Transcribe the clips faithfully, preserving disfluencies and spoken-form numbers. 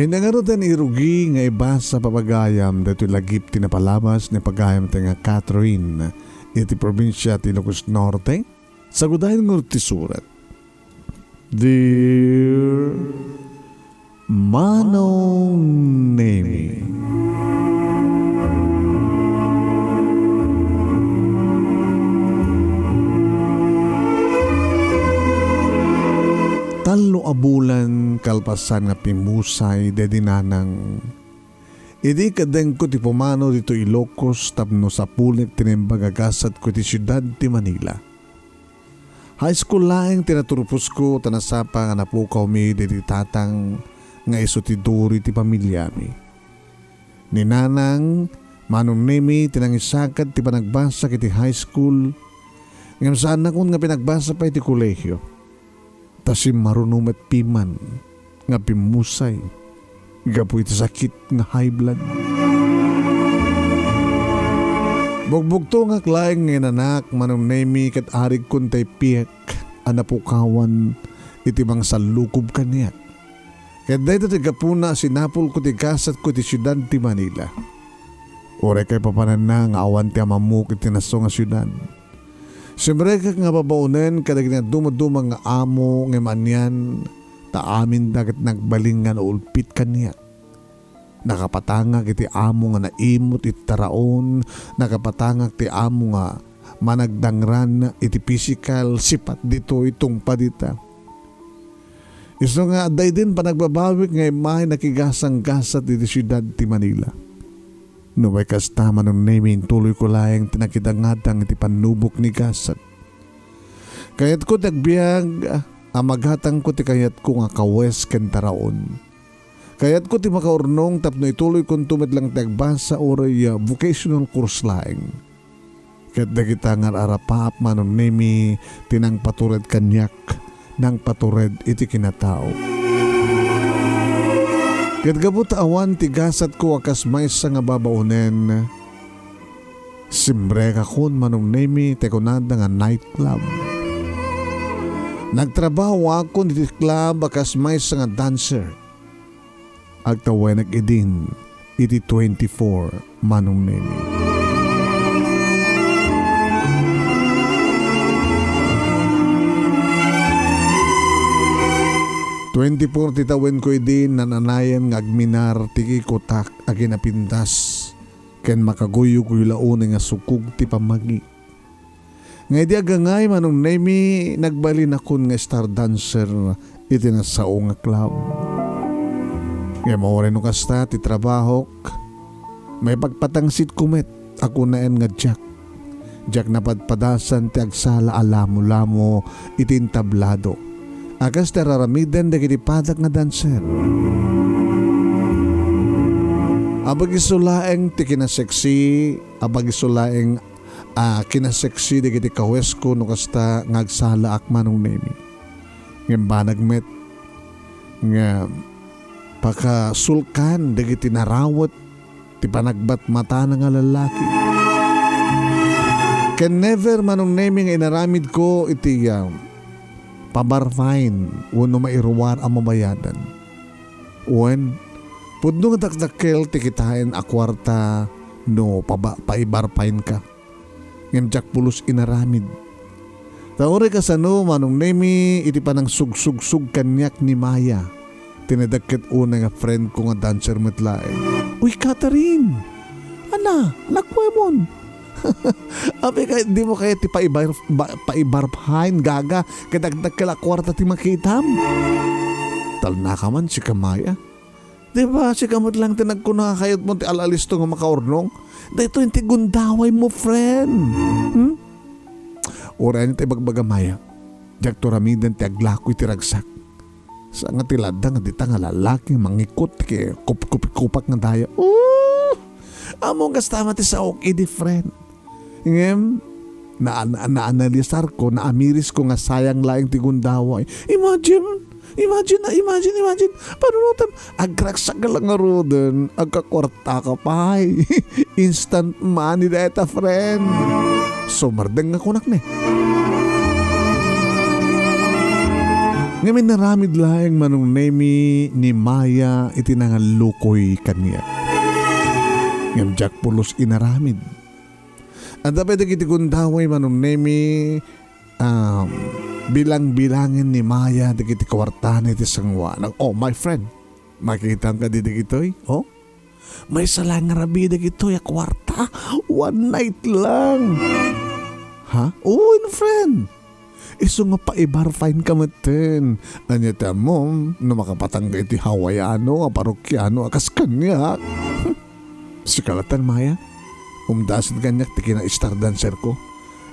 Ania ngaruden ti rugi nga ibasa, pagayam, daytoy lagip ti napalabas ni pagayam tayo nga Catherine iti probinsia ti Ilocos Norte? Sagudayen ngarud ti surat. Dear Manong Nemi. Tallo a bulan kalpasan nga pimmusay daydi nanang, idi kaddengko ti pumano ditoy Ilocos tapno sapulik ti naimbag a gasatko iti siudad ti Manila. High school laeng ti naturposko ta nasapa nga napukawmi daydi tatang nga isu ti duri ti pamiliami. Ni nanang, Manong Nemi ti nangisakad ti panagbasak iti high school, ngem saannakon nga pinagbasa pay ti kolehio. Ta simmaruno met piman nga pimmusay gapu iti sakit nga high blood. Bugbugtongak laeng nga inanak, Manong Nemi, ket arigkon tay piek a napukawan iti mangsallukob kaniak. Ket dayta ti gapuna a sinapulko ti gasatko iti siudad ti Manila. Uray kaipapananna nga awan ti amammok iti naso nga siudad. Simrekak nga babaonen kadagiti dumduma nga amo ngem anian, ta aminda ket nagbalin nga naulpit kaniak. Nakapatangak iti amo nga naimut iti taraon, nakapatangak ti amo nga managdangran iti pisikal, sipat ditoy, tungpad ita. Isu nga adda idin panagbabawik nga immay nakigasanggasat iti siudad ti Manila. Nupay kasta, Manong Nemi, intuloyko laeng ti nakidangadang iti pannubok ni gasat. Kayatko ti agbiag a magatangko ti kayatko nga kawes ken taraon. Kayatko ti makaurnong tapno ituloykonto met lang ti agbasa uray, ah, vocational course laeng. Ket dagita nga ar-arapaap, Manong Nemi, ti nangpatured kaniak, nangpatured iti kinatao. Ket gapu ta awan ti gasatko a kas maysa nga babaonen, simrekakon, Manong Nemi, ti kunada nga nightclub. Nagtrabahoakon iti club a kas maysa nga dancer. Agtawenak idin iti twenty-four, Manong Nemi. Twenty-four ti tawenko idin, nananayan nga agminar ti ikutak a kinapintas ken makaguygoy la unay nga sukog ti pammagi. Nga idi agangay, Manong Nemi, nagbalinakon nga star dancer iti nasao nga club. Ngem uray no kasta ti trabahok, maipagpatangsitko met a kunaen nga diak, diak napadpadasan ti agsala a lamolamo iti entablado a kas ti ar-aramiden dagiti padak nga dancer. Abagiso laeng ti kinaseksi, abagiso laeng a kinaseksi dagiti kawesko no kasta nga agsalaak, Manong Nemi. Ngem banag met nga pakasulkan dagiti narawet ti panagbatmatana nga lallaki. Ken never, Manong Nemi, nga inaramidko iti, ah, pabarfine wenno mairuar a mabayadan. Wen, pudno nga dakdakkel ti kitaen a kuarta no paba-, paibarfine ka. Ngem diak pulos inaramid. Ta uray kasano, Manong Nemi, iti panangsugsugsog kaniak ni Maya, ti nadakket unay nga friend ko nga dancer met laeng. Uy, Catherine! Ana, nakuemon? Abi kay, di mo kaya ti paibar-, ba-, paibarpain, gaga, kay dakdakkel a kuarta ti makitam? Talnaka man, sika Maya. Di ba, sika met lang ti nagkuna, kayatmo ti al-alisto nga makaurnong? Daytoy ti gundaway mo, friend. Hmm? Uray ti ibagbaga, Maya. Diak to ramiden ti aglako iti ragsak. Sa nga ti ladda nga dita nga lalaki mangikot ti kup-, kup-, kupak nga daya. Oh! Amo kasta met ti saok idi, friend. Ngem, na-, na-, naanalisarko, naamirisko nga sayang laeng ti gundaway. Imagine, imagine na, imagine, imagine. Panunotem, agragsak ka lang ngaruden, agkakuarta ka pay. Instant money dayta, friend. Sumardeng nga kunak ne. Ngem inaramid laeng Manong Nemi ni Maya iti nangallukoy kaniak. Ngem diak pulos inaramid. Adda pay dagiti gundaway Manong Nemi, um, bilang-bilangen ni Maya dagiti kuartana iti sangoanak. Oh, my friend, makitam kadi dagitoy? Oh? Maysa laeng nga rabii dagitoy a kuarta. One night lang. Ha? Wen, friend. Isu nga paibarfaenka metten. Ania ti ammom, no makapatangka iti Hawaiano a parokiano a kas kaniak? Sika latta, Maya. Umdasen kaniak ti kina-star dancer ko.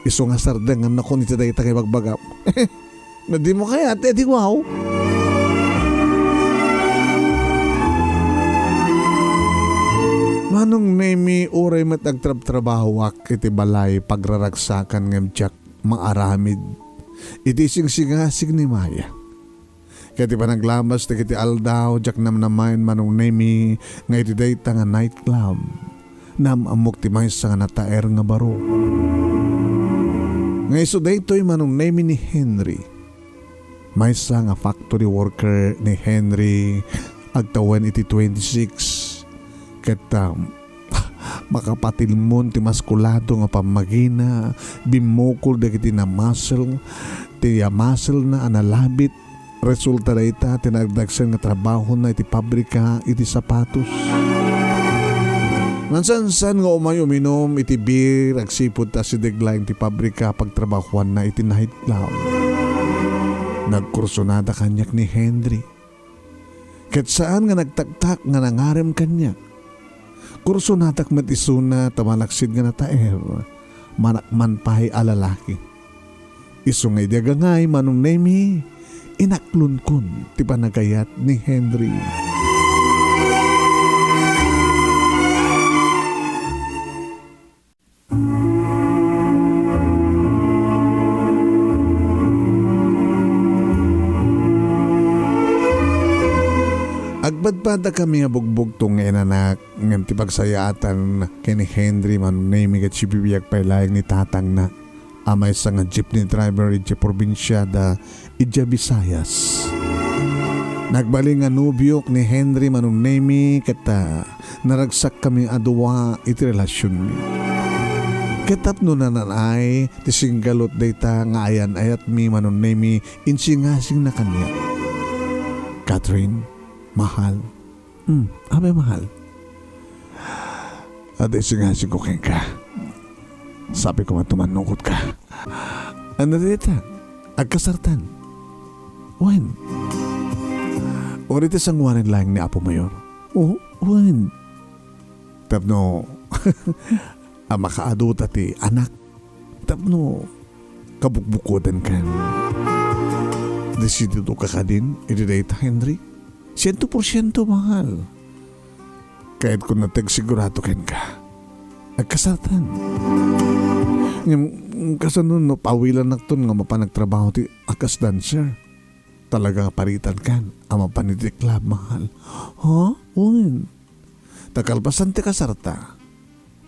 Isu nga sardengannakon iti dayta nga ibagbagam. No dimo kayat, edi wow. Manong Nemi, uray met agtrabtrabahoak iti balay pagraragsakan ngem diak maaramid iti singsingasing ni Maya. Ket ti panaglabas dagiti aldaw, diak namnamaen Manong Nemi nga iti dayta nga nightclub, naam-ammok ti maysa nga nataer nga baro. Nga isu daytoy Manong Nemi ni Henry. Maysa nga factory worker ni Henry agtawen iti twenty-six. Ket, um, makapatilmon ti maskulado nga pammagina, bimmukol dagiti namuscle, ti muscle na a nalabit. Resulta dayta ti nagdagsen nga trabahona iti pabrika iti sapatos. Nansansan nga umay uminum iti beer, agsipud ta asideg laeng ti pabrika pagtrabahuanna iti nightclub. Nagkursunada kaniak ni Henry. Ket saan nga nagtaktak nga nangarem kaniak. Kursunadak met isuna ta malaksid nga nataer, manakman pay a lalaki. Isu nga idi agangay Manong Nemi, inaklonkon ti panagayat ni Henry. Agpadpadakami a bugbugtong nga inanak, ngem ti pagsayaatan ken ni Henry Manong Nemi ket sibibiag pay laeng ni tatangna a maysa nga jeepney driver idiay probinsia da idiay Visayas. Nagbalin nga nobiok ni Henry Manong Nemi ket, ah, naragsakkami a dua iti relasionmi. Ket tapno nananay ti singgalut dayta nga ayan-ayatmi Manong Nemi, insingasingna kaniak. Catherine, mahal. Hmm, apay mahal. Adda isingasingko kenka. Sabi ko man tumannukotka. Ano dita? Agkasartan? Wen? Uri ti sanguanen laeng ni Apo Mayor? Oo, wen. Tapno a makaadu ta ti anak. Tapno kabukbukodankan. Desidido ka kadin, iti dayta, Henry? Siento por siento, mahal. Kayatko nga agsigurado kenka. Agkasartan. Ngem, kasano no paawilannakton nga mapan agtrabaho ti a kas dancer? Talaga nga paritankan a mapan iti club, mahal. Ha? Wen. Ta kalpasan ti kasarta,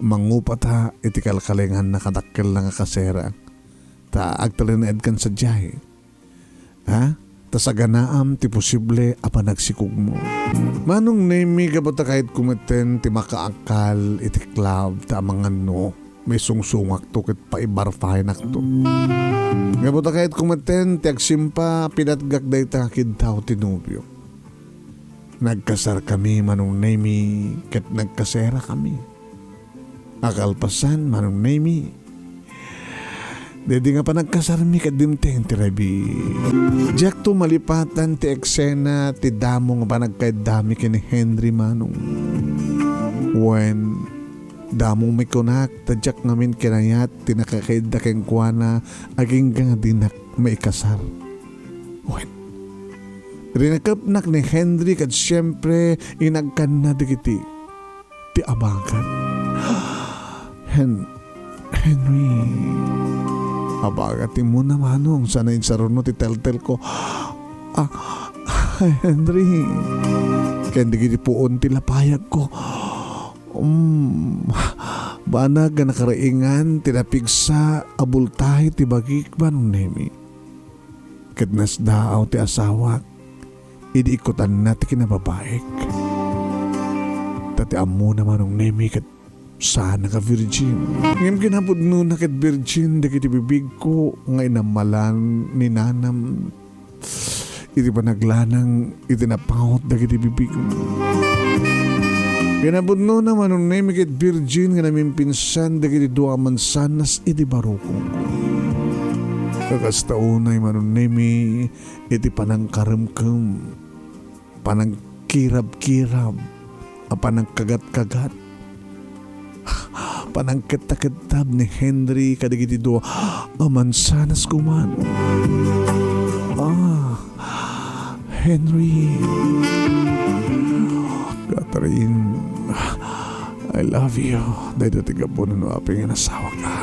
mangupata iti kalkalenganna kadakkelna nga kasera. Ta agtalinaedkan sadiay. Ha? Ta saganaam ti posible a panagsikogmo. Manong Nemi, gapu ta kayatko metten ti makaakkal iti club ta amangan no maisungsongakto ket paibarfaenakto. Gapu ta kayatko metten ti agsimpa, pinatgak dayta nga kiddaw ti nobio. Nagkasarkami, Manong Nemi, ket nagkaserakami. A kalpasan, Manong Nemi, daydi nga panagkasarmi ket dimteng ti rabii. Diakto malipatan ti eksena ti damo nga panagkaiddami ken ni Henry, Manong. Wen, damo met kunak ta diak ngamin kinayat ti nakakaidda kenkuana agingga nga dinak maikasar. Wen, rinakepnak ni Henry ket siempre inagkanna dagiti ti abagat. Hen-, Henry. Abagat ti muna, Manong, sana insaruno ti teltelko. Ah, Henry. Ken dagiti puon ti lapayagko. Um, banag nga nakaraingan ti napigsa a bultahi ti bagik, Manong Nemi. Ket nasdaaw ti asawak idi ikkutanna ti kinababaik. Ta ti ammona, Manong Nemi, ket saan a virgin. Ngem kinapudnona ket virgin dagiti bibigko nga inammalan ni nanam iti panaglanang iti napaut dagiti bibigmo. Kinapudnona, Manong Nemi, ket virgin nga namimpinsan dagiti dua a mansanas iti barukongko. Kakasta unay, Manong Nemi, iti panangkaremkem, panangkirabkirab, a panangkagatkagat, panangkettakettad ni Henry kadagiti dua a mansanas koman. Ah, Henry. Catherine, I love you. Dayta ti gapu no apay nga inasawaka.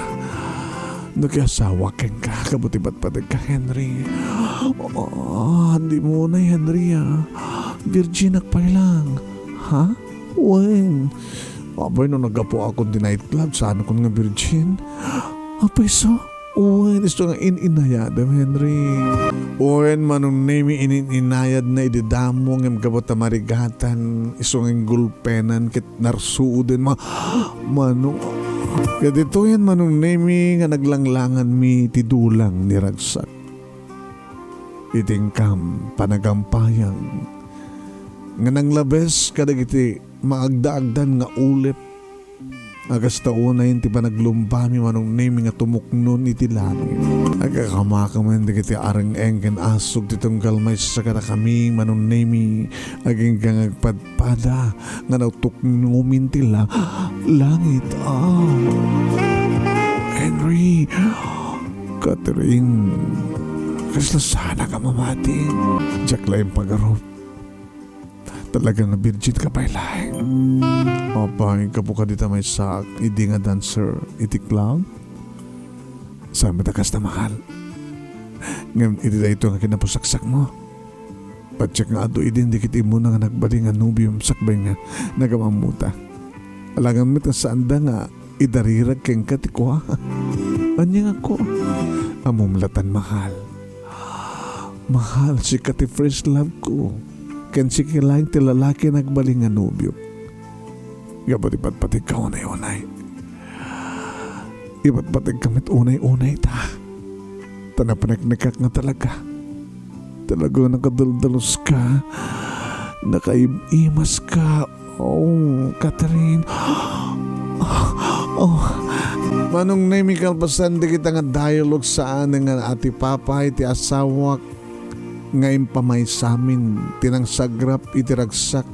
No kiasawak kenka, gapu ti patpategka, Henry. Ah, di mo na, Henry, ah. Virginak pay lang. Ha? Wen. Apay no naggapuakon ti nightclub, saanakon nga virgin? Apay so? Wen, isu nga in-inayadem, Henry. Wen, Manong Nemi, in-inayadna idi damo, ngem gapu ta marigatan, isu nga inggulpenan, ket narsuoden, ma-, Manong. Ket ditoyen, Manong Nemi, nga naglanglanganmi ti dulang ni ragsak. Iti inkam, panagampayag, nga nanglabes kadagiti maagdaagdan nga ulep, a kasta unayen ti panaglumbami, Manong Nemi, nga tumuknon iti langit. Agkakamakan dagiti areng-eng ken asug ti tunggal maysa kadakami, Manong Nemi, agingga nga agpadpada nga natuknomin ti la-, langit. Ah. Henry, Catherine, kasla saanak a mamati. Diak laeng pagarup. Talaga nga virgin ka pay laeng. Apay, gapu kadi ta maysaak idi nga dancer iti club? Saan met a kasta, mahal. Ngem iti daytoy nga kinapusaksakmo, patiek nga adu idin dagiti immuna nga nagbalin nga nobiom sakbay nga nagam-ammota. Alangan met nga saanda nga idarirag kenka ti kua. Ania nga kua? Ammom latan, mahal. Mahal, sika ti first love ko. Ken sika laeng ti lalaki a nagbalin nga nobiok. Gapu ti patpategka unay-unay. Ipatpategka met unay-unay ta. Ta napaneknekak nga talaga. Talaga nga nakadaldalos ka. Nakaim-imas ka. Oh, Catherine. Oh. Manong Nemi, kalpasan dagita nga dialogue saan nga atipapay ti asawak nga impamaysamin ti nangsagrap iti ragsak.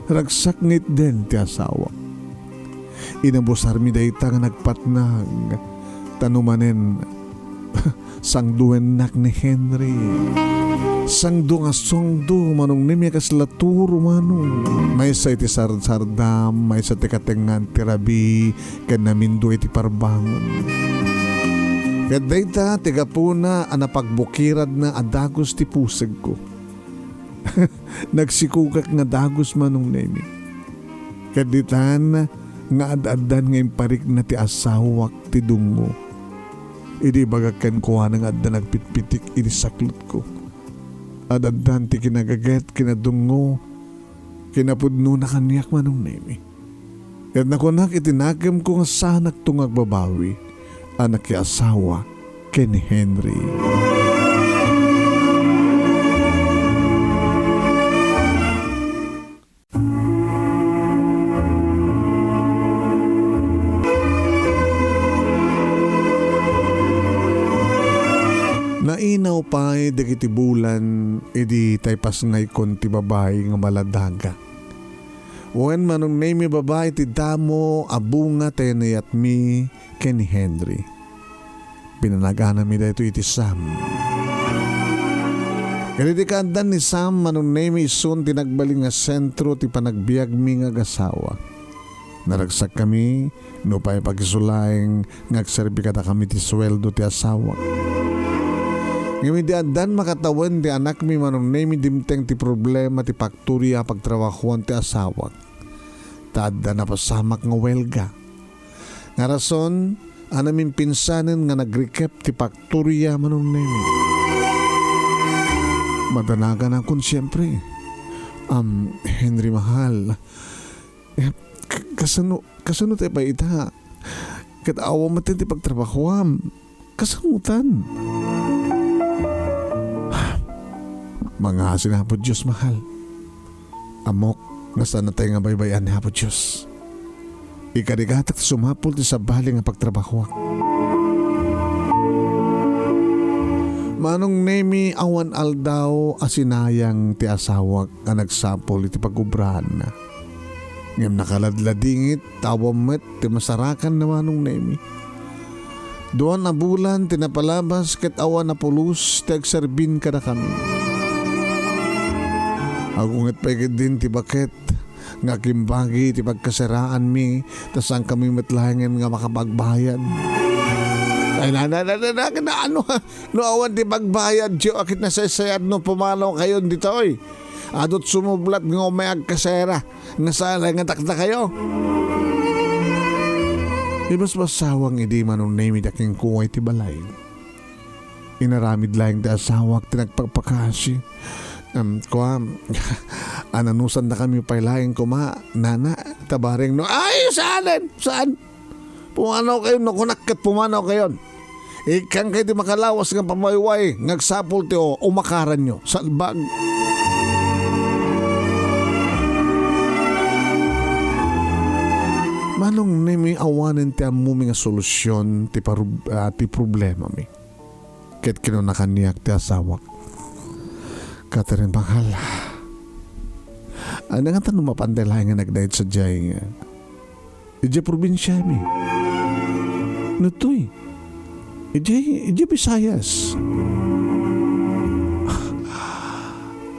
Ragsak nga itden ti asawak. Inabusarmi dayta nga nagpatnag, ta no manen, sangduennak ni Henry. Sangdo nga sangdo, Manong Nemi, a kasla turo, Manong. Maysa iti sarsardam, maysa ti katengngaan ti rabii, ken namindo iti parbangon. Ket dayta ti gapuna a napagbukiradna a dagus ti pusegko. Nagsikogak nga dagus, Manong Nemi. Ket ditan nga ad-addan nga imparikna ti asawak ti dungngo. Idi ibagak kenkuana nga adda nagpitpitik iti saklotko. Ad-addan ti kinagaget, kinadungngo, kinapudnona kaniak, Manong Nemi. Ket nakunak iti nakemko nga saanakto nga agbabawi a nakiasawa ken ni Henry. Nainaw pay dagiti bulan idi taypasngaykon ti babai nga maladaga. Wen, Manong Nemi, babai ti damo a bunga ti nayatmi ken ni Henry. Pinanaganami daytoy iti Sam. Ket iti kaaddan ni Sam, Manong Nemi, isun ti nagbalin nga sentro ti panagbiagmi nga agasawa. Naragsakkami, nupay pagisulaeng nga agserbi kadakami ti sueldo ti asawak. Ngem idi addan makatawen ti anakmi, Manong Nemi, dimteng ti problema ti faktoria a pagtrabahoan ti asawak. Ta adda napasamak nga welga. Nga rason a namimpinsanen nga nagrikep ti faktoria, Manong Nemi. Madanagan a kon siempre. Am, Henry mahal. Eh, k-, kasano, kasano tayo pa ita? Ket awan met ti pagtrabahoam. Kasamutan. Mangngaasim, Apo Dios, mahal. Ammok nga saan natay nga baybay-an ni Apo Dios. Ikarigatak ti sumapul ti sabali nga pagtrabahoak. Manong Nemi, awan aldaw a sinayang ti asawak nga nagsapul iti pagobraanna. Ngem nakaladladingit, awan met ti masarakan ni Manong Nemi. Dua a bulan ti napalabas ket awan a pulos ti agserbin kadakami. Agunget pay ketdin ti baket nga akimbagi ti pagkaseraanmi, ta saankami met laengen nga makapagbayad. Ay, na, na, na, na, na, na, ano, no awan ti pagbayad, Diyo, a ket nasaysayat no pumanaw kayon ditoy. Adu't sumublat nga umay agkasera, nga saan nga dakdakayo. Ibasbasawang idi Manong Nemi ti kenkuana iti balay. Inaramid laeng ti asawak ti nagpakpakasi. Em, kua, ananusandakami pay laeng koma, nana, ta bareng no, ay, saanen, saan? Pumanaw kayon, no, kunak ket pumanaw kayon. Ikkan kayo ti makalawas nga pamayway, nga agsapul ti o-, umakaranyo. Salbag. Manong Nemi, awanen ti ammomi nga solusyon ti parub-, ah, ti problemami. Ket kinuna kaniak ti asawak, Catherine, mahal, ania ngata no mapan tay laeng nga nagdayeg sadiay nga idiay probinsiami? No toy, idiay, idiay Visayas.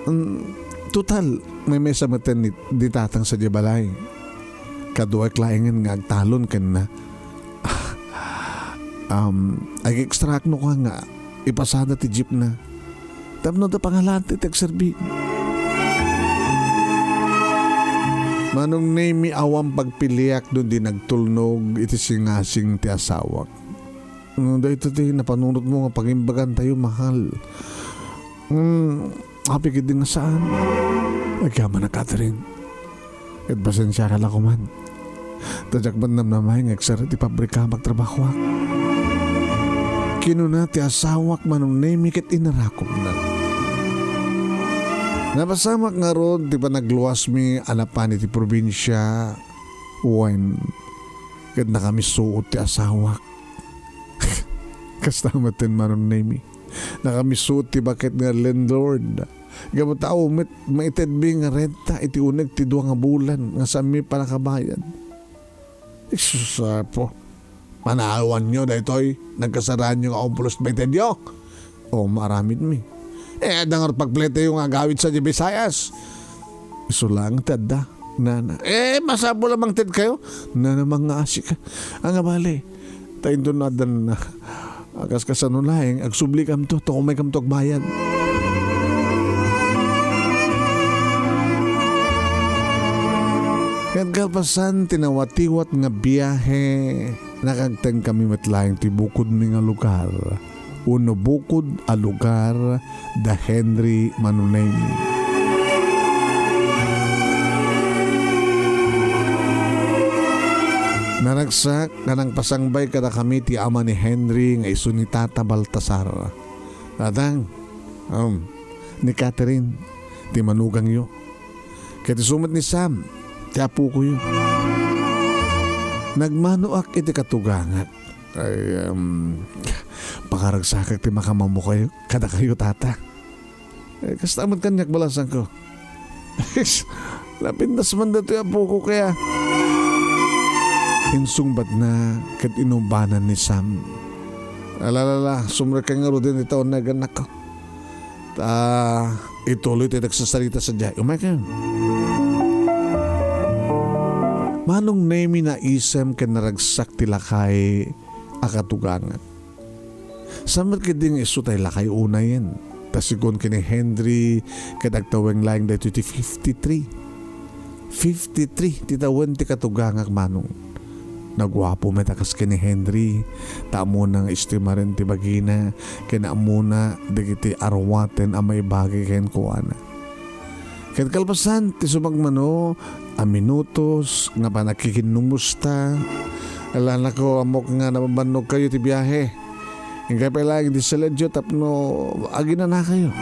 Mm, total, maymaysa metten ni, ni tatang sadiay balay. Kaduaek laengen nga agtalon kenna. Um, ag-extract no kua nga ipasada ti jeepna. Tapno adda pangalanti ti agserbi. Manong Nemi, awan pagpiliak no di nagtulnog iti singasing ti asawak. Mm, daytoy ti napanunotmo nga pangimbagantayo, mahal. Mm, apay ketdi nga saan? Agyamanak, Catherine. Ket pasensiaka la koman. Ta diak met namnamaen nga agsarita ti pabrika a pagtrabahoak. Kinuna ti asawak, Manong Nemi, ket inarakupna. Napasamak ngarud ti panagluasmi a napan iti probinsia, wen ket nakamisuot ti asawak. Kasta metten, Manong Nemi. Nakamisuot ti baket nga landlord. Gapu ta awan met maitedmi nga renta iti uneg ti dua nga bulan nga saanmi pannakabayad. Isus, Apo. Panawanyo daytoy. Nagkasaraanyo nga awan pulos maitedyo. O, maaramidmi. Eh, adda ngarud pagpleteyo nga agawid sadiay Visayas. Isu laeng ti adda, nana. Eh, masapul a mangtedkayo. Nana, mangngaasim. Ania bale, ta inton addan, a, kas-, kasano laeng, agsublikamto, ta umaykamto agbayad. Ket kalpasan ti nawatiwat nga biahe, nakagtengkami met laeng ti bukodmi nga lugar. Wenno bukod a lugar da Henry Manuneng. Naragsak nga nangpasangbay kadakami ti ama ni Henry nga isu ni Tata Baltasar. Tatang, um, ni Catherine, ti manugangyo. Ket isu met ni Sam, ti apokoyo. Nagmanoak iti katugangak. Ay, um, pakaragsakak ti makamammokayo, kadakayo, Tata. Eh, kasta met kaniak, balasangko. Napintas man datoy apoko kaya. Insungbatna ket inubanan ni Sam. Ala, ala, ala, sumrekka ngaruden ita uneg, annakko. Ta ituloy ti nagsasarita sadiay. Umayka. Manong Nemi, naisem ken naragsak ti lakay a katugangak. Saan met ketdi nga isu tay lakay unayen? Ta sigun ken ni Henry, ket agtaweng laeng daytoy ti fifty-three. Fifty-three ti tawen ti katugangak, Manong. Naguapo met a kas ken ni Henry, ta ammona nga istimaren ti bagina, ken ammona dagiti arwaten a maibagi kenkuana. Ket kalpasan ti sumagmamano a minutos nga panagkikinnumusta, alanako, ammok nga nababannogkayo ti biahe. Inkay pay laeng idi siledyo tapno aginanakayo.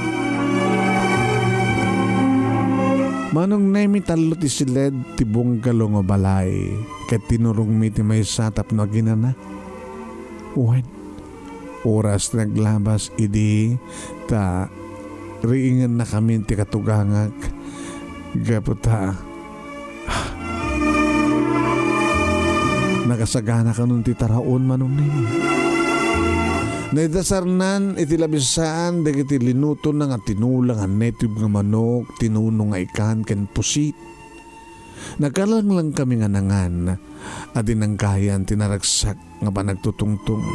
Manong Nemi, tallo ti siled ti bungalow nga balay, ket tinurongmi ti maysa tapno aginana. Wen, oras ti naglabas idi ta riingennakamin ti katugangak gapu ta Nakasagana kanon ti taraon, Manong Nemi. Naidasarnan iti labisaan dagiti linutona nga tinola nga native nga manok, tinuno nga ikan, ken pusit. Nagkalanglang kami nga nangan, a dinanggayan ti naragsak nga panagtutungtong.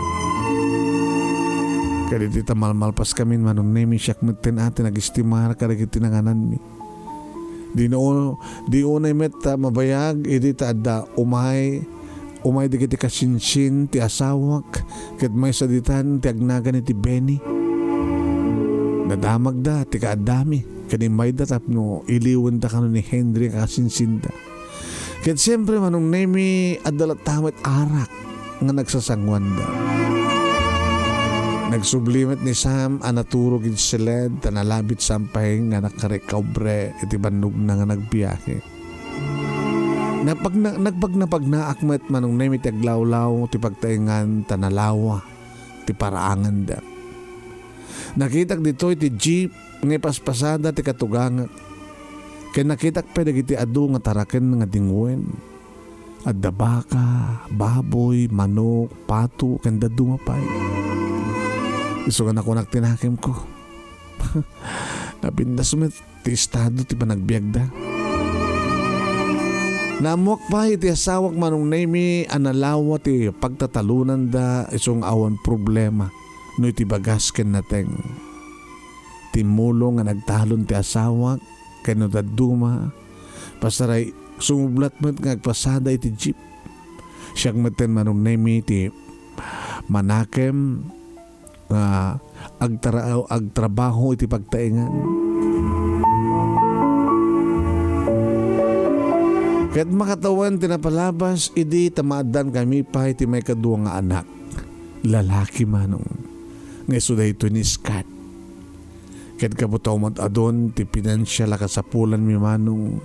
Kadagiti ta malmalpas kami, Manong Nemi, siak metten a ti nagistimar kadagiti nangananmi. Di no, di unay met ta mabayag idi ta adda umay, umay dagiti kasinsin ti asawak, ket maysa ditan ti agnagan iti Benny. Nadamagda ti kaaddami, ket immayda tapno iliwenda kano ni Henry a kasinsinda. Ket siempre, Manong Nemi, adda latta met arak nga nagsasanguanda. Nagsubli met ni Sam a naturog iti siled ta nalabit saan pay nga nakarekobre iti bannogna nga nagbiahe. Napagna-, nagpagnapagnaak met, Manong Nemi, ti aglawlaw ti pagtaengan ta nalawa ti paraanganda. Nakitak ditoy ti jeep nga ipaspasada ti katugangak. Ken nakitak pay dagiti adu nga taraken nga dingwen. Adda baka, baboy, manok, pato, ken dadduma pay. Isu nga nakunak ti nakemko. Napintas met ti estado ti panagbiagda. Naammoak pay iti asawak, Manong Nemi, a nalawa ti pagtatalonanda isu nga awan problema no iti bagas ken nateng. Timmulo nga nagtalon ti asawak, ken no dadduma, pasaray, sumublat met nga agpasada iti jeep. Siak metten, Manong Nemi, ti manakem nga agtara-, agtrabaho iti pagtaengan. Ket makatawen ti napalabas idi ta maaddankami pay ti maikadua nga anak. Lalaki, Manong, nga isu daytoy ni Scott. Ket gapu ta umad-adun ti pinansial a kasapulanmi, Manong,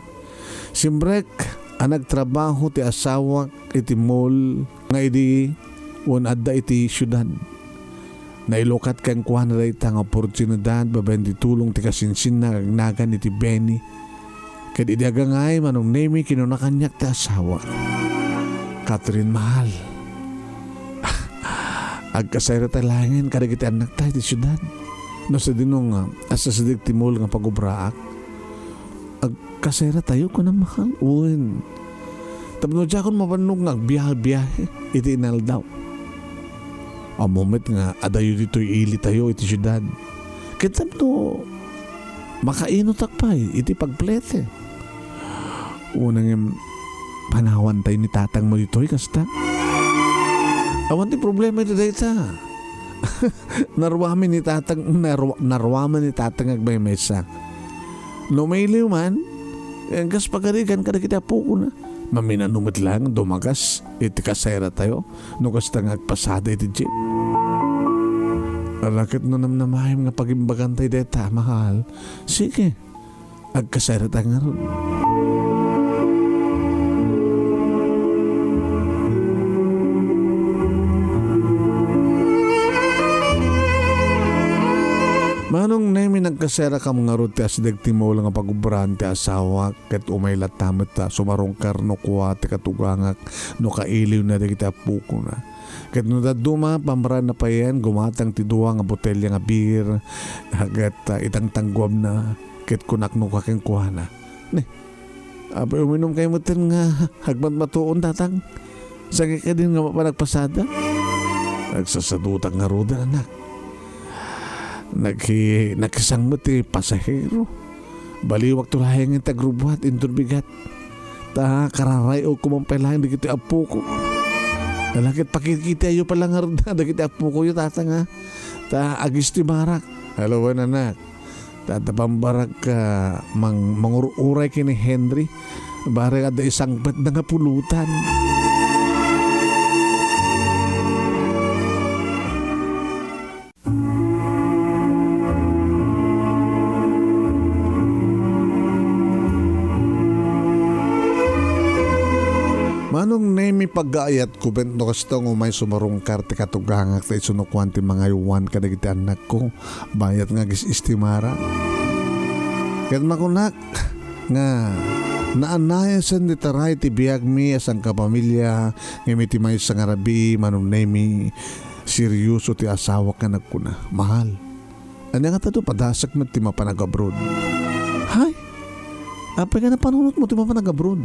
simrek a nagtrabaho ti asawak iti mall nga idi wen adda iti siudad. Nailukat kenkuana dayta nga oportunidad babaen ti tulong ti kasinsinna nga agnagan iti Benny. Ket idi agangay, Manong Nemi, kinuna kaniak ti asawak, "Catherine, mahal, agkasayratay laengen kadagiti annakta iti siudad. No sadino nga asasideg ti mall nga pagubraak, agkasayratayo," kunam, mahal. Wen, tapno diakon mabannog nga agbiahe-biahe iti inaldaw. Ammo met nga adayo ditoy ilitayo iti siudad. Ket tapno makainutak pay iti pagplete. Unay ngem, panawantay ni tatangmo ditoy kasta. Awan ti problema iti dayta. Naruamin ni tatang, naru-, naruamin ni tatang agmaymaysa. No mailiw man, eh, kas pagarigan kadagiti apokona. Maminano met laeng dumagas iti kasayratayo no kasta nga agpasada iti jeep. Ala ket no namnamaem nga pagimbagantay dayta, mahal. Sige, agkasayrata ngarud. Manong Nemi, nagkasayrakam ngarud ti asideg ti mall nga pagubraan ti asawak, ket umay latta met ta sumarungkar no kua ti katugangak no kailiwna dagiti apokona. Ket no dadduma, pamraenna payen gumatang ti dua nga botelia nga beer, ket, ah, itangtangguamna, ket kunak no kakenkuana, "Ne, apay uminumkayo metten nga agmatmatuon, tatang? Sangika din nga mapan agpasada?" Nagsasadutak ngaruden, anak. Nagki-, nakisang met ti pasahero. Baliwakto laeng ti agrubbuat inton bigat. Ta kararay-okko man pay laeng dagiti apoko. Ala, ket pakikitayo pala ngarud dagiti apokoyo, tatang, a. Ta agistimarak. Hello, wen, anak. Ta adda pambarak, a, mang-, mangur-uray ken ni Henry. Barek adda isangpetna nga pulutan. Manong Nemi, paggaayatko met no kasta nga umay sumarungkar ti katugangak ta isu no kuan ti mangaywan kadagiti annakko, bayat nga agis-istimara. Ket makunak nga naanayasen ti taray ti biagmi a sangkapamilya, ngem iti maysa nga rabii, Manong Nemi, serioso ti asawak nga nagkuna, "Mahal, ania ngata no padasek met ti mapan ag-abroad?" "Hay! Apay nga napanunotmo ti mapan ag-abroad?"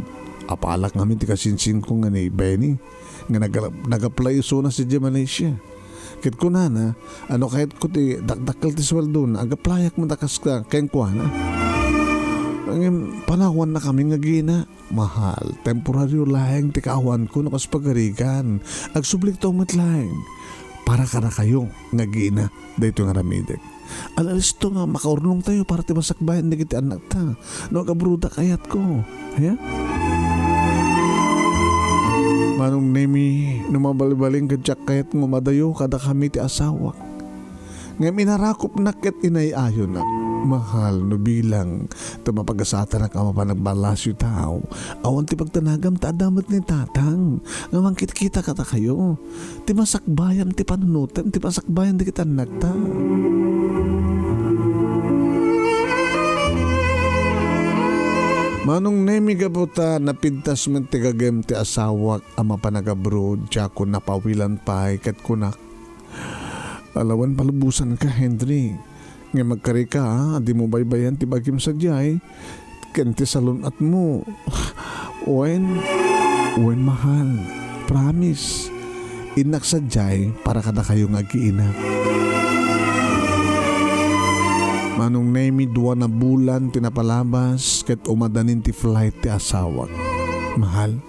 "Apalak ngamin ti kasinsinko nga ni Benny nga nag-, nag-apply isuna sadiay Malaysia. Ket kunana, a no kayatko ti dakdakkel ti sueldona, ag-applyak met a kas ka-, kenkuana. Ngem panawanna kami nga agina." "Mahal, temporario laeng ti kaawanko no kas pagarigan. Agsublikto met laeng para kadakayo nga agina daytoy nga aramidek. Ala, listo nga makaurnongtayo para ti masakbayan dagiti annakta no ag-abroadak, ayatko." Ya? "Manong Nemi, no mabalbalinka diak, kayat nga umadayo kadakami ti asawak. Ngem inarakopnak ket inay-ayonak. Mahal, no bilang ta mapagasatanak a mapan ag-Palacio Tao, awan ti pagtanagam ta adda met ni Tatang nga mangkitkita kadakayo. Ti masakbayan ti panunotem, ti masakbayan dagiti annakta." "Manong Nemi, gapu ta napintas met ti gagem ti asawak a mapan ag-abroad, diakon napawilan pay ket kunak, 'Ala, wen, palubosanka, Henry. Ngem agkarika, a dimo baybayan ti bagim sadiay ken ti salun-atmo. Wen, wen, mahal. Promise. Innak sadiay para kadakayo nga agiinak.'" Manong Nemi, dua na bulan ti napalabas ket umadanin ti flight ti asawak. "Mahal,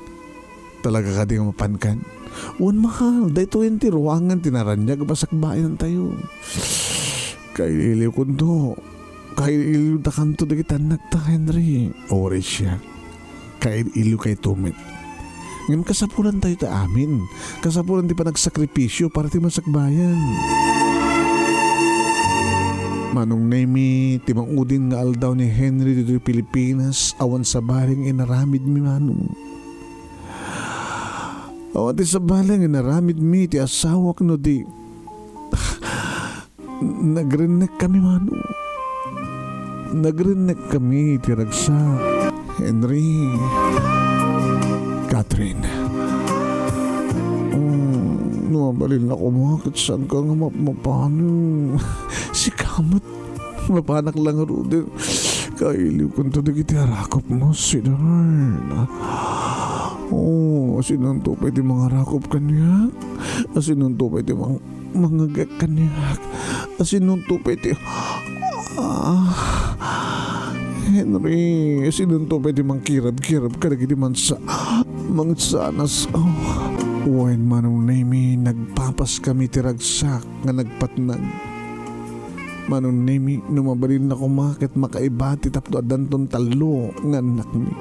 talaga kadi nga mapankan?" "Wen, mahal, daytoyen ti ruangan ti naraniag a masakbayantayo." "Kailiwliwkonto. Kailiwliwdakanto dagiti annakta, Henry." "Uray siak, kailiwliwkayto met. Ngem kasapulantayo ti amin. Kasapulan ti panagsakripisio para ti masakbayan." Manong Nemi, ti maudin nga aldaw ni Henry ditoy Pilipinas, awan sabali nga inaramidmi, Manong. Awan ti sabali nga inaramidmi ti asawak no di nagrennekkami, Manong. Nagrennekkami ti ragsak. Henry. Catherine. Mm, no mabalinna koma ket saanka nga mapmapanen. Sika met. Mapanak la ngaruden. Kailiwkonto dagiti arakopmo, sweetheart. Oh, asinonto pay ti mangarakop kaniak? Asinonto pay ti mang-, mangngegek kaniak? Asinonto pay ti, ah, Henry, asinonto pay ti mangkirabkirab kadagiti mansa-, mangsanas? Oh, wen, Manong Nemi, nagpapaskami ti ragsak nga nagpatnag. Manong Nemi, no mabalinna koma ket makaiba ti tapno addanton tallo nga annakmi.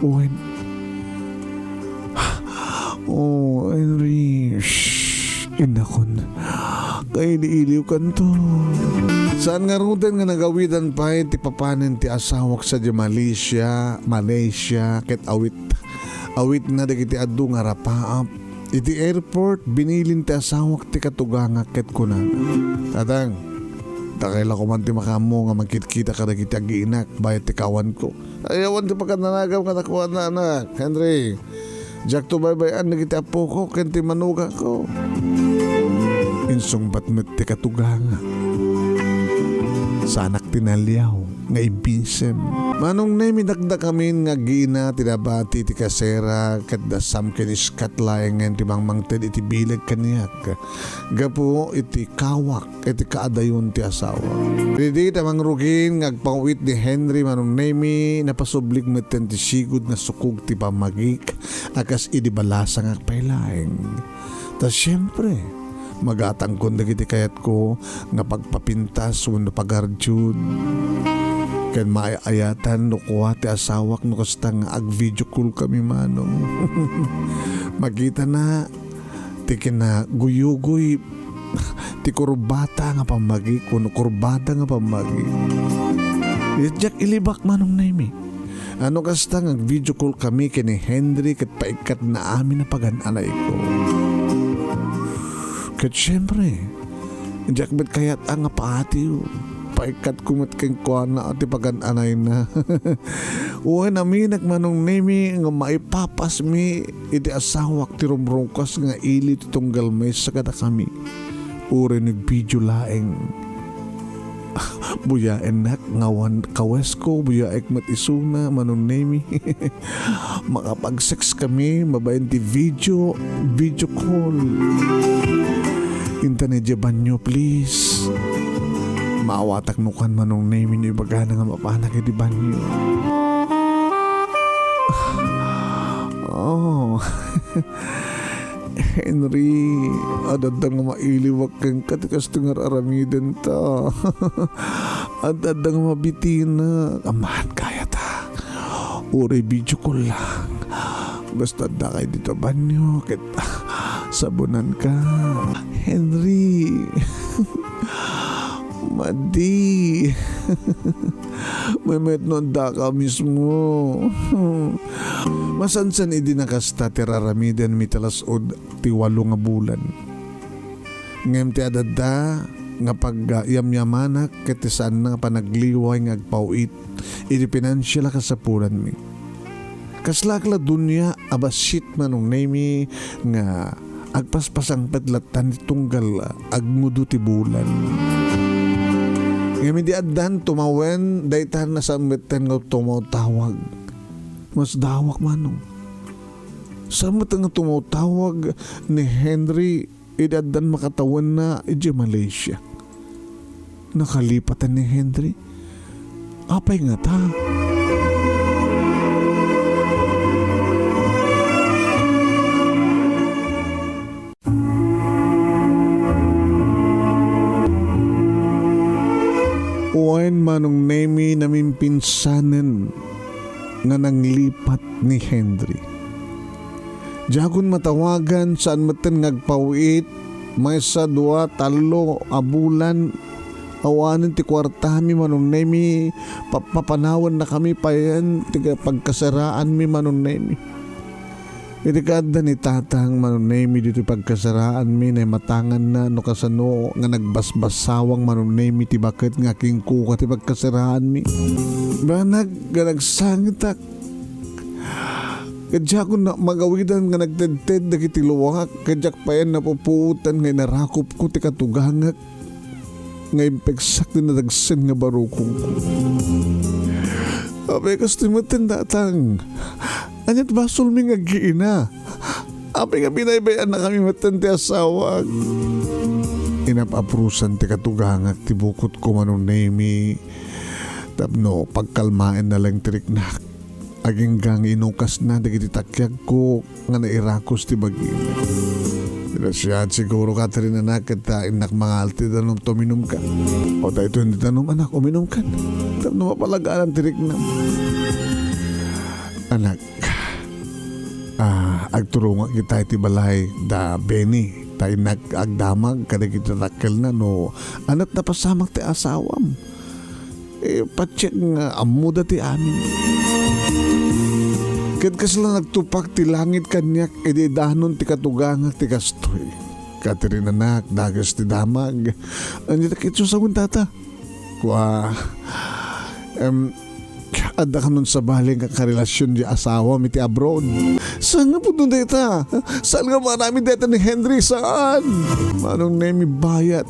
Wen. Oh, Henry. Shh. Innakon. Kailiwliwkanto. Saan ngaruden nga nagawidan pay ti papanen ti asawak sadiay Malaysia, Malaysia, ket awit, awitna dagiti adu nga rapaap. Iti airport, binilin ti asawak ti katugangak ket kunana, "Tatang, dakay la koman ti makaammo nga mangkitkita kadagiti agiinak bayat ti kaawanko." "Ay, awan ti pagkananagam kadakuada, anak. Henry, diakto baybay-an dagiti appoko ken ti manugangko." Insungbat met ti katugangak. Saanak ti naliaw. nga immisem. Manong Nemi, dakdakamin nga aggiina ti nabati ti kasera ket da Sam ken Scott laengen ti mangmangted iti bileg kaniak gapu iti kawak iti kaadayon ti asawa. Idi ta mangrugin nga agpaw-it ni Henry, Manong Nemi, napasublik metten ti sigud nga sukog ti pammagik a kas idi balasangak pay laeng. Ta siempre, magatangkon dagiti kayatko nga pagpapintas wenno pagardiod. Ken maay-ayatan no kua ti asawak no kasta nga ag-video call kami, Manong. Makitana ti kinaguyugoy ti kurbata nga pammagik wenno kurbada nga pammagik. Diak ilibak, Manong Nemi. Ano kasta nga video call kami ken ni Henry ket paikkatna amin a pagan-anayko. Ket siempre, diak met kayat a nga paatiw. Paikkatko met kenkuana ti pagan-anayna. Wen aminek, Manong Nemi, nga maipapasmi iti asawak ti rumrukas nga ili ti tunggal maysa kadakami. Uray nagvideo laeng. Buyaennak nga awan kawesko, buyaek met isuna, Manong Nemi. Makapag-sex kami babaen ti video, video call. Inta ne diay banyo, please. Maawatak no kan, Manong Nemi, no ibagana nga mapanak iti banyo. Oh. Henry, adda nga mailiwak kenka ti kastoy nga ar-aramidenta. Adda nga mabitinak. Ammaan kayata. Uray video call lang. Basta addakay dita banyo ket sabonanka. Henry. Madi. Maymayat no addaka mismo. Masansan idi nakasta ti ar-aramidenmi ti alas-ud ti walo nga bulan. Ngem ti adda nga pagyamyamanak ket ti saanna nga panagliway nga agpaw-it iti pinansial a kasapulanmi. Kaslaak la dunia a bassit, Manong Nemi, nga agpaspasangpet latta ti tunggal agngudo ti bulan. Ngem idi addan tumawen, dayta saan metten nga tumawtawag. Masdawak, Manong. Saan metten nga tumawtawag ni Henry idi addan makatawenna idiay Malaysia. Nakalipatan ni Henry. Apay ngata? Wen, Manong Nemi, namimpinsanen nga nanglipat ni Henry. Diakon matawagan, saan metten nga agpaw-it, maysa, dua, tallo a bulan, awanen ti kuartami, Manong Nemi, pa-, papanawennakami payen ti pagkasaraanmi, Manong Nemi. Iti kaadda ni Tatang, Manong Nemi, ditoy pagkasaraanmi, naimatanganna no kasano nga nagbasbasawang, Manong Nemi, ti baket nga kinkuka ti pagkasaraanmi. Banag nga nagsangitak. Ket diakon na magawidan nga nagtedted dagiti luak, ket diak payen napupuotan nga inarakopko ti katugangak nga impeksak ti nadagsen nga barukongko. Apay kastoy metten, Tatang? Ania't basolmi nga aggiina? Apay nga binaybay-annakami metten ti asawak? Inap-aprosan ti katugangak ti bukotko, Manong Nemi, tapno pagkalmaenna laeng ti riknak. Agingga nga inukasna dagiti takiagko nga nairakos ti bagina. Gracias, siguro, Catherine, anak, ket, ah, innak mangal ti danum ta uminumka. O, daytoy ti danum, anak, uminumkan. Tapno mapalaganan ti riknam. Anak, ah, agturongak ita iti balay da Benny. Ta innak agdamag kadagiti dakkelna no ania't napasamak ti asawam. Eh, patiek nga ammoda ti amin. Ket kasla nagtupak ti langit kaniak idi idanon ti katugangak ti kastoy. Catherine, anak, dakes ti damag. Ania ti ketso sawen, Tata? Kua, em, adda kanon sabali nga karelasion ti asawam iti abroad. Saan nga pudno dayta? Saan nga maaramid dayta ni Henry? Saan? Manong Nemi, bayat.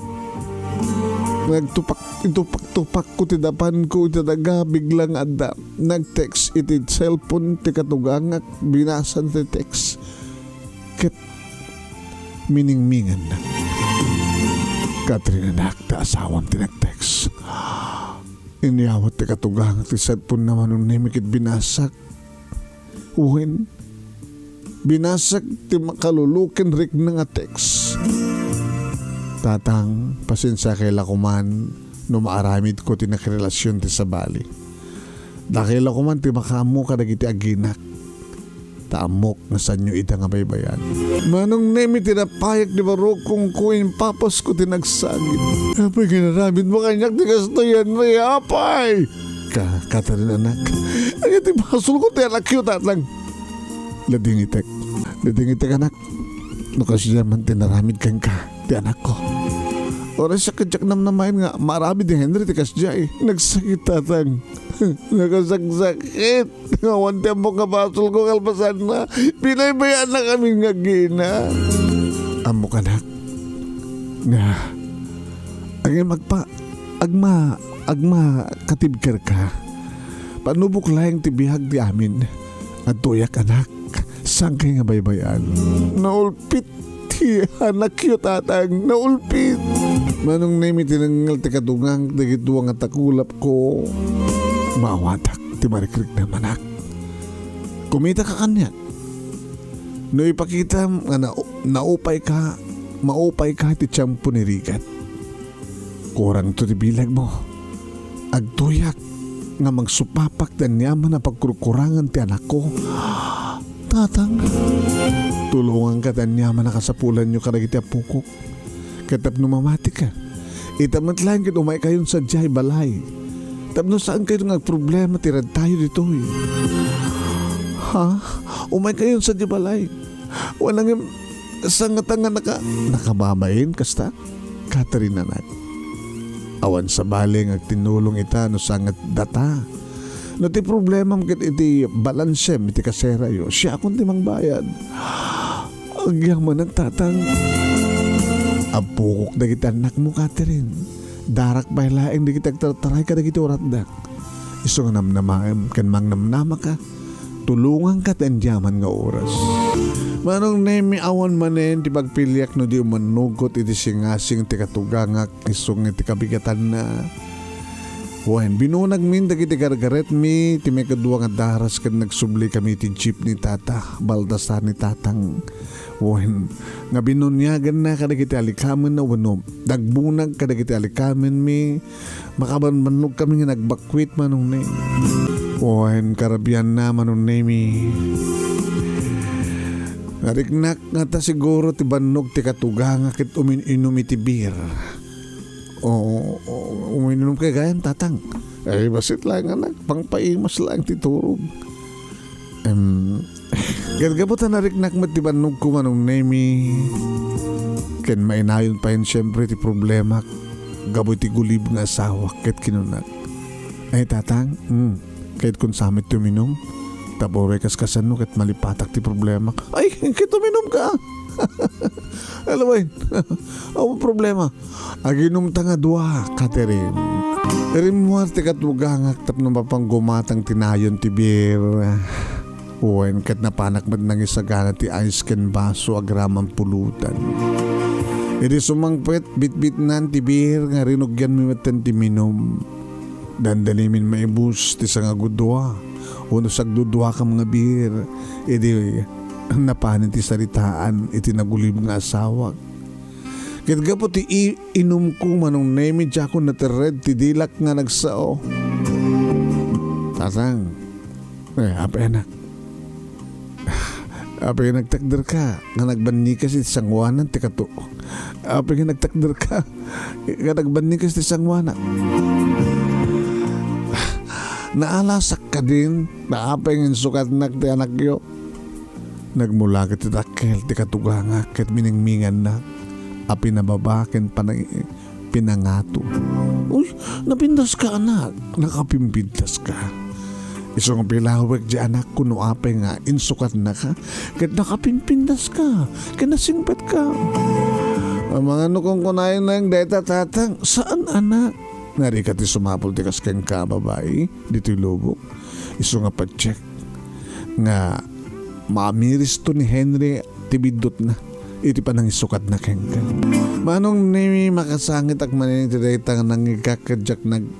Nagtupak, itupak-tupakko ti dapanko iti daga, bigla nga adda nag-text iti cellphone ti katugangak, binasa ti text. Ket miningminganna. Catherine, anak, ta asawam ti nag-text. Inyawat ti katugangak ti cellphone na Manong Nemi ket binasak. Wen, binasak ti makaluluken rikna nga text. Tatang, pasensiakay la koman no maaramidko ti nakirelasyon ti sabali. Dakay la koman ti makaammo kadagiti aginak. Ta ammok nga saanyo ida nga baybay-an. Manong Nemi, tinapayak ti barukongko, impapasko ti nagsagit. Apay, nga inaramidmo kaniak ti kastoy, Henry, apay? Ka, Catherine, anak. Ania ti basolko ti anakyo, tatang? Ladingitek. Ladingitek, anak. No kasdiay man ti inaramid kenka ti anakko. Uray siak ket diak namnamaen nga maaramid ni Henry ti kasdiay. Nagsakit, tatang. Nakasaksakit. Nga awan ti ammok nga basolko kalpasanna. Binaybay-annakami nga agina. Ammok, anak, nga agim agpa-, agma-, agmakatibkerka. Panubok laeng ti biag ti amin. Adtoyak, anak. Saankay nga baybay-an. Naulpit ti anakyo, tatang. Naulpit. Manong Nemi, tinengngel ti katugangak dagiti dua nga takulapko. Maawatak ti marikriknam, anak. Kumitaka kaniak. No ipakitam nga na-, naupayka, maupayka iti tiempo ni rigat. Kurangto ti bilegmo. Agtoyak nga mangsupapak ti aniaman a pagkurkurangan ti anakko. Tatang, tulonganka ti aniaman a kasapulanyo kadagiti apokok. Ket tapno mamatika, ita met laeng ket umaykayon sadiay balay. Tapno saankayo nga agproblema ti radtayo ditoy. Ha? Umaykayon sadiay balay. Wen ngem, sangata nga naka-, nakababain kasta? Catherine, anak. Awan sabali nga agtinulong ita no sangat data. No ti problemam ket iti balansem iti kaserayo, siakon ti mangbayad. Agyamanak, tatang. Apokok dagiti annakmo, Catherine. Darak pay laeng dagiti agtartaray kadagiti uratda. Isu nga namnamaem ken mangnamnamaka, tulonganka ti aniaman nga oras. Manong Nemi, awan manen ti pagpiliak no di umannugot iti singasing ti katugangak isu nga iti kabigatanna. Wen, binunagmin dagiti gargaretmi ti maikadua nga daras ken nagsublikami iti jeep ni Tata Baltasar, ni Tatang. Wen, nga binuniaganna kadagiti alikamenna wenno nagbunag kadagiti alikamenmi. Makabannogkami nga nagbakwit, Manong Nemi. Wen, karabianna, Manong Nemi. Nariknak nga ta siguro ti bannog ti katugangak ket umin-inum iti beer. O, o, uminom kay gayam, Tatang? Ay, bassit laeng, anak. Pangpaimas laeng ti turog. Em, ket gapu ta nariknak met ti bannogko, Manong Nemi, ken mainayon payen, siempre, ti problemak gapu iti gulib nga asawak, ket kinunak, "Ay, Tatang, mm, kayatko sa met ti uminom. Tapno uray kaskasanno ket malipatak ti problemak." "Ay, ket uminumka." Alaway, awan problema. Aginumta nga dua, Catherine. Rimmuar ti katugangak tapno mapanggumatang ti nayon ti beer. Wen, ket napanak met nangisagana ti ice ken baso agraman pulutan. Idi sumangpet, bitbitnan ti beer nga rinugianmi metten ti minum. Dandanimin maibus ti sangagudua wenno sagduduakam nga beer. Idi napanen ti saritaan iti nagulib nga asawak. Ket gapu ti i-, inumko, Manong Nemi, diakon naterred ti dilak nga nagsao. Tatang, eh, apay, anak? Apay nga nagtakderka nga nagbannikas iti sangoanan ti kato? Apay nga nagtakderka nga nagbannikas ti sangoanak? Naalasak kadin, apay nga insukatnak ti anakyo? Nagmula ket ti dakkel ti katugangak ket miningmingannak a pinababa ken panang-, pinangato. Uy, napintaska, anak. Nakapimpintaska. Isu nga pilawek ti anakko no apay nga insukatnaka ket nakapimpintaska ken nasingpetka. Amangan no kunkunayo ngarud dayta, Tatang. Saan, anak? Narigat ti sumapul ti kas kenka a babai ditoy lubong. Isu nga patiek nga maamiristo ni Henry ti biddutna iti panangisukatna kenka. Manong Nemi, makasangitak manen iti dayta nga nangigak ket diak nag-,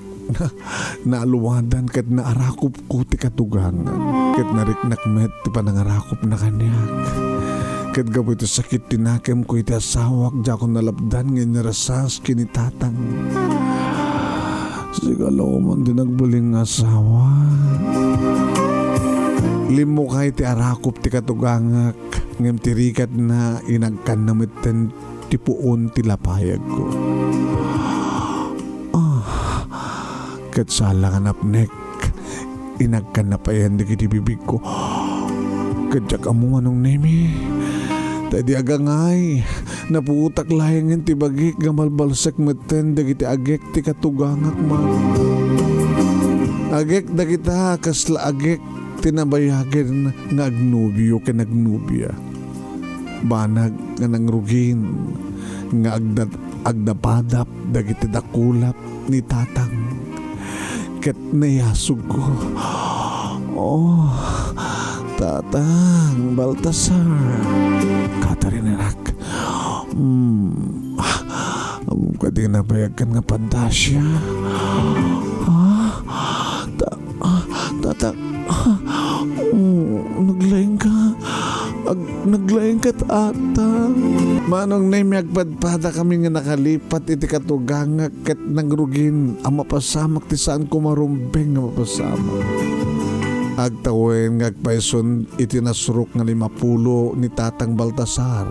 naaluadan ket naarakupko ti katugangak. Ket nariknak met ti panangarakupna kaniak. Ket gapu iti sakit ti nakemko iti asawak, diakon nalapdan nga inirasas ken ni Tatang. Sika la man ti nagbalin nga asawa. Limmukay ti arakup ti katugangak, ngem ti rigatna inagkanna metten ti puon ti lapayagko. Ah, ket sala nga napnek, inagkanna payen dagiti bibigko. Ket diak ammo, Manong Nemi, ta idi agangay, naputak laengen ti bagik nga balbalsek metten dagiti agek ti katugangak, Mama. Agek dagita kasla agek ti nabayagen nga agnobio ken agnobia. Banag nga nangrugin nga agda-, agdapadap dagiti dakulap ni Tatang. Ket nayasugko. Oh, Tatang Baltasar. Catherine, anak. Hmm. Ammom kadi nabayagkan nga pantasia? Ha? Ta-, ah, Tatang, ah, oh, naglaingka. Ag-, naglaingka, Tatang. Manong Nemi, agpadpadakami nga nakalipat iti katugangak ket nangrugin a mapasamak ti saanko marumbeng nga mapasamak. Agtawen nga agpayson iti nasurok nga limapulo ni Tatang Baltasar,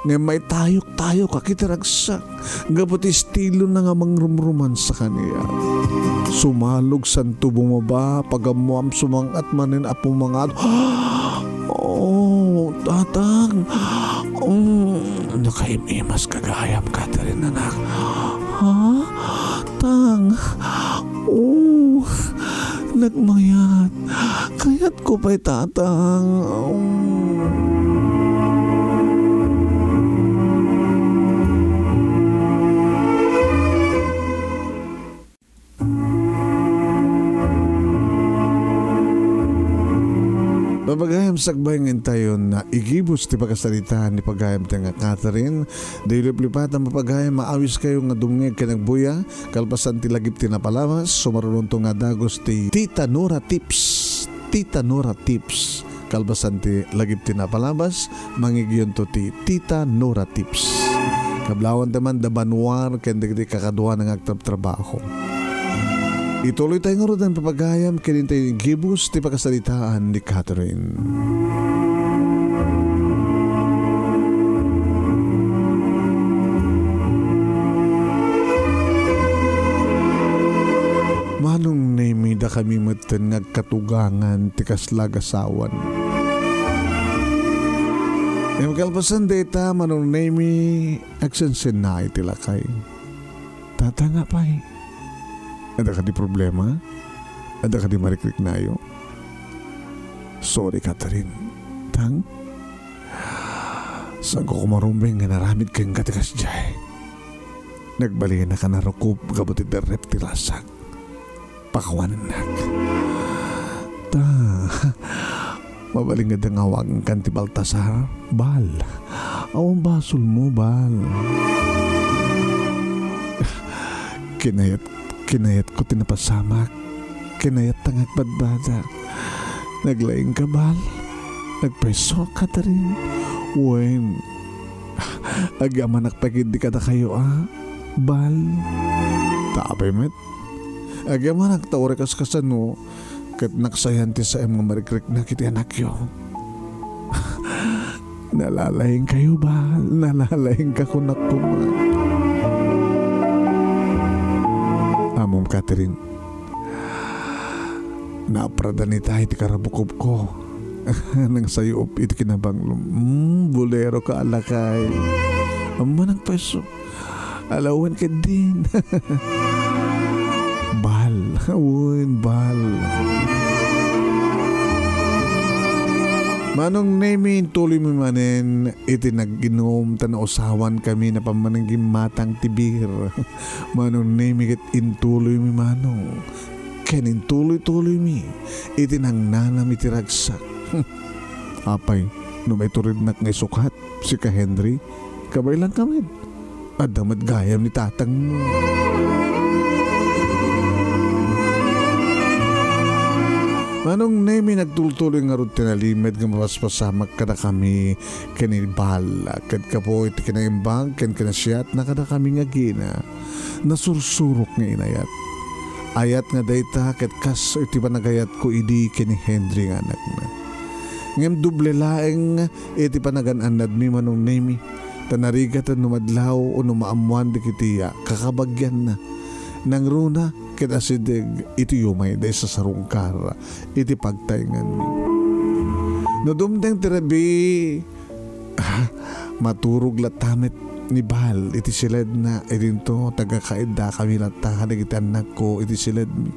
ngem maitayok-tayokak iti ragsak gapu ti estilona nga mangrumromansa kaniak. Sumalog santo bumaba, pagammuam, sumang-at manen a pumangad. Oh, Tatang. Mm, nakaim-imas ka gayam, Catherine, anak. Ha? Tang. Oh, nagmayat. Kayatko pay, Tatang. Papagayam, sakbay nga intayon nga igibus ti pakasaritaan ni pagayam tayo nga Catherine, di liplipatan, papagayam, maawiskayo nga dumngeg ken agbuya, kalpasan ti lagip ti napalabas, sumarunonto nga dagus ti Tita Nora Tips. Tita Nora Tips. Kalpasan ti lagip ti napalabas, mangigyonto ti Tita Nora Tips. Kablawan tayo man da Banuar ken dagiti kakaduana nga agtrabtrabaho. Ituloy tayo ngaruden, papagayam, ken intayo igibus ti pakasaritaan ni Catherine. Manong Nemi, dakami metten nga agkatugangan ti kasla agasawan. Ngem kalpasan dayta, Manong Nemi, agsensennaay ti lakay. Tatang, apay? Adda kadi problema? Adda kadi marikriknayo? Sorry, Catherine. Tang? Saanko koma rumbeng nga inaramid kenka ti kasdiay. Nagbalinak a narukob gapu ti derrep ti rasak. Pakawanennak. Ta, mabalin nga awagankan ti Baltasar, Bal. Awan basolmo, Bal. Kinayat, kinayatko ti napasamak. Kinayatta nga agpadpada. Naglaingka, Bal? Nagpayso, Catherine? Wen, agyamanak pay ketdi kadakayo, a, Bal? Ta apay met? Agyamanak ta uray kaskasano, ket naksayan ti saem nga marikriknak iti anakyo. Nalalaingkayo, Bal? Nalalaingka, kunak koma. Ammom, Catherine, naapradan ita iti karabukobko. Nangsayo iti kinabanglom. Mm, bolero ka a lakay. Ammom, nagpayso. Alawen ketdin. Bal. Wen, Bal. Manong Nemi, intuloymi manen iti nag-inum ta nausawan kami napan manen gimmatang ti beer. Manong Nemi, ket intuloymi, Manong. Ken intuloy-tuloymi iti nangnanam iti ragsak. Apay, no maiturednak nga isukat, sika Henry, kabaylanka met. Adda met gayam ni tatangmo. Manong Nemi, nagtultuloy ngarud ti nalimed nga mapaspasamak kadakami ken ni Bal, ket gapu iti kinaimbag ken kinasiatna kadakami nga agina, nasursurok nga inayat. Ayat nga dayta ket kas iti panagayatko idi ken ni Henry nga anakna. Ngem doble laeng iti panagan-annadmi, Manong Nemi, ta narigat no madlaw wenno maammoan dagiti kakabagianna. Nangruna ket asideg iti umay da isasarungkar iti pagtaenganmi. No dumteng ti rabii, ah, maturog latta met ni Bal iti siledna, idinto ta agkakaiddakami latta kadagiti annakko iti siledmi.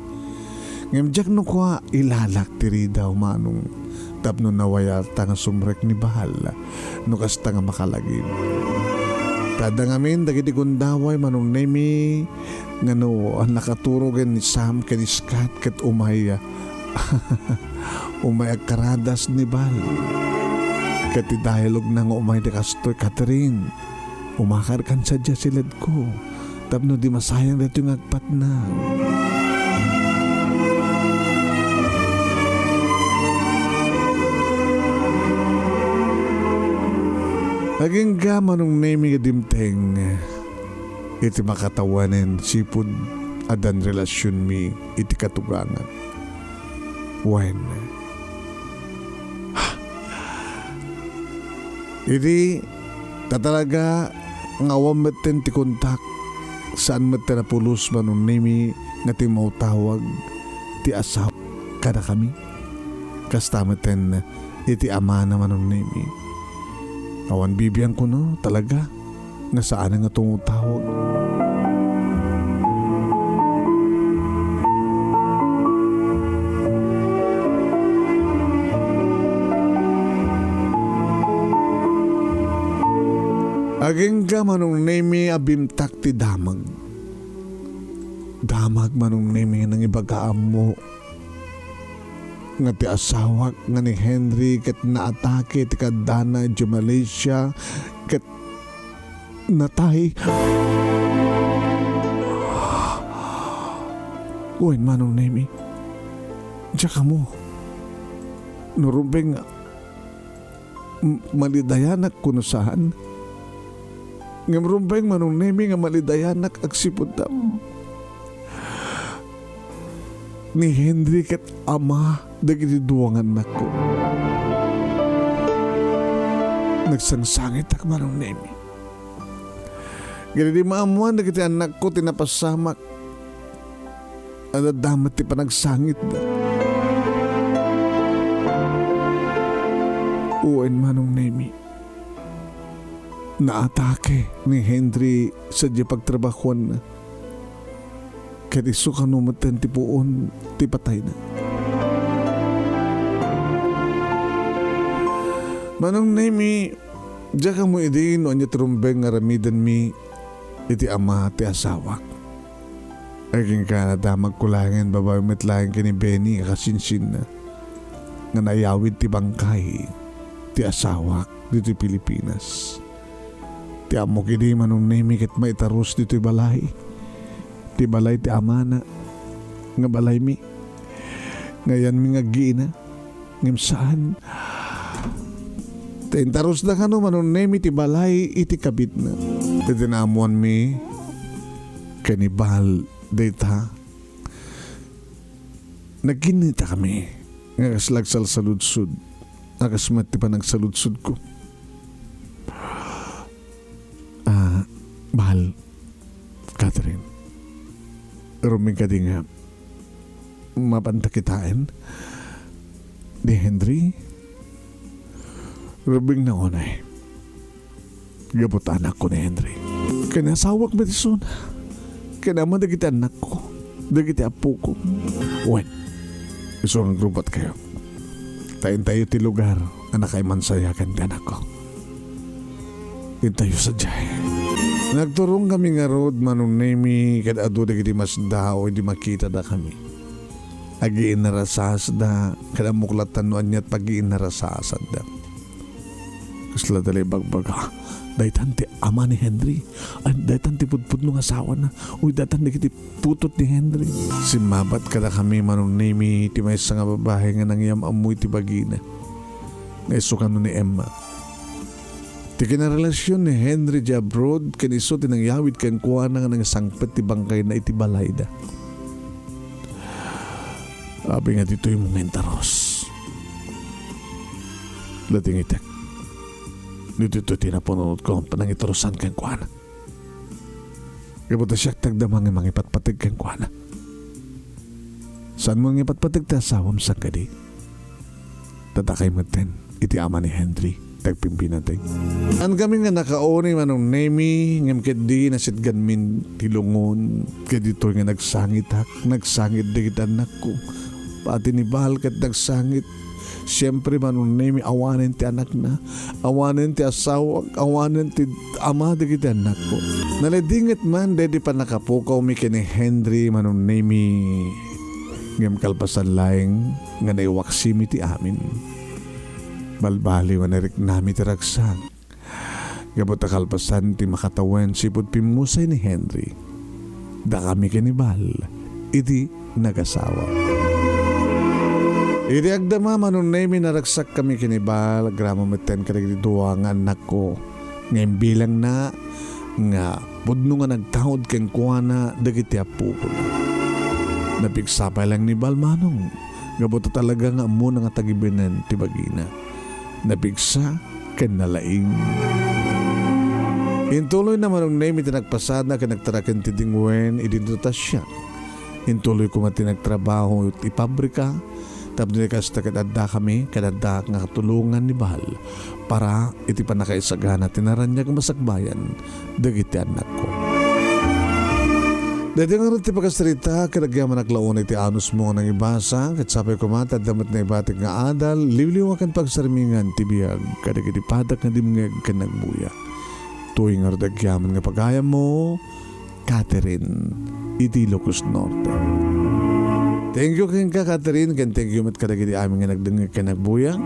Ngem diak no kua ilalak ti ridaw, Manong, tapno nawayarta nga sumrek ni Bal no kasta nga makalagip. Ta adda ngamin dagiti gundaway, Manong Nemi, nga no nakaturogen ni Sam ken ni Scott ket umay, umay agkaradas ni Bal. Ket ti dialogna nga umay da kastoy, "Catherine, umakarkan sadiay siledko tapno di masayang daytoy nga agpatnang." Agingga, Manong Nemi, nga dimteng iti makatawanen sipud addan relasionmi iti katugangan. Wen, idi ta talaga nga awan metten ti kontak, saan met ti napulos, Manong Nemi, nga ti mautawag ti asawa kadakami. Kasta metten iti amana, Manong Nemi. Awan bibiangko no talaga nga saan nga tumutawag. Agingga, Manong Nemi, a bimtak ti damag. Damag, Manong Nemi, nga nangibaga ammo nga ti asawak nga ni Henry ket naatake ti kaddana idiay Malaysia ket natay. Wen, Manong Nemi, diak ammo no rumbeng nga m-, malidayanak wenno saan. Ngem rumbeng, Manong Nemi, nga malidayanak agsipud ni Henry ket ama dagiti dua nga annakko. Nagsangsangitak, Manong Nemi. Ngem idi maammoan dagiti annakko ti napasamak, adda met ti panagsangitda. Wen, Manong Nemi. Naatake ni Henry sadiay pagtrabahuanna. Ket isu kano metten ti puon ti patayna. Manong Nemi, diak ammo idi no ania ti rumbeng nga aramidenmi iti ama ti asawak. Agingga, nadamagko laengen babaen met laeng ken ni Benny a kasinsinna nga naiyawid ti bangkay ti asawak ditoy Pilipinas. Ti ammok idi, Manong Nemi, ket maitarus ditoy balay. Ti balay ti amana nga balaymi. Nga ayanmi nga agina. Ngem saan. Ta intarusda kano, Manong Nemi, ti balay iti kabitna. Iti naammoanmi ken ni Bal dayta, nagkinnitakami nga kasla agsalsaludsod a kas met ti panagsaludsodko. Ah, Bal, Catherine, rumbeng kadi nga mapanta kitaen ni Henry? Rumbeng na unay. Gapu ta anakko ni Henry. Ken asawak met isuna. Ken ama dagiti annakko, dagiti appoko. Wen, isu nga agrubbuatkayo. Ta intayo ti lugar a nakaimansayagan ti anakko. Intayo sadiay. Nagturongkami ngarud, Manong Nemi, ket adu dagiti masdaaw idi makitadakami. Agiinnarasasda, ket ammok latta no ania ti pagiinnarasasanda. Kasla da la ibagbaga, "Daytan ti ama ni Henry. Ay, daytan ti pudpudno nga asawana. Uy, daytan dagiti putot ni Henry." Simmabat kadakami, Manong Nemi, ti maysa nga babai nga nangyam-ammo iti bagina nga isu kano ni Emma. Ti kinarelasion ni Henry diay abroad ken isu ti nangyawid kenkuana nga nangsangpet ti bangkayna iti balayda. Apay nga ditoy mo nga intaros? Latingitek. Ditoy ti napunotko nga panangitarosan kenkuana. Gapu ta siak ti agdama nga mangipatpateg kenkuana. Saan mo nga ipatpateg ti asawam, saan kadi? Tatakay metten iti ama ni Henry, ti agpimpinateg. Saan kami nga nakauni, Manong Nemi, ngem ketdi nasitganmin ti lungon, ket ditoy nga nagsangitak, nagsangit dagiti annakko. Pati ni Bal ket nagsangit. Siempre, Manong Nemi, awanen ti anakna, awanen ti asawak, awanen ti ama dagiti annakko. Nalidinget man daydi pannakapukawmi ken ni Henry, Manong Nemi, ngem kalpasan laeng nga naiwaksimi ti amin. Balbaliw a nariknami ti ragsak. Gapu ta kalpasan ti makatawen sipud pimmusay ni Henry, dakami ken ni Bal iti nagasawa. Iti agdama, Manong Nemi, naragsakkami ken ni Bal, agraman metten kadagiti dua nga annakko nga imbilangna nga pudno nga nagtaud kenkuana dagiti apupona. Napigsa pay laeng ni Bal, Manong, gapu ta talaga nga ammona nga tagibenen ti bagina. Napigsa ken nalaing. Intuloyna, Manong Nemi, ti nagpasadna ken nagtaraken ti dingwen idi dita siak. Intuloy koma ti nagtrabaho iti pabrika, tapno kasta ket addakami ken addaak nga katulongan ni Bal para iti pannakaisagana ti naraniag nga masakbayan dagiti annakko. Daytoy ngarud ti pakasarita ket agyamanak la unay ti anusmo nga nangibasa, ket sapay koma ta adda met naibatik nga adal, liwliwa ken pagsarmingan ti biag kadagiti padak nga dimngeg ken nagbuya. Daytoy ngarud agyaman nga pagayammo, Catherine, iti Ilocos Norte. Thank you kenka, Catherine, ken thank you met kadagiti amin nga nagdengngeg ken nagbuya.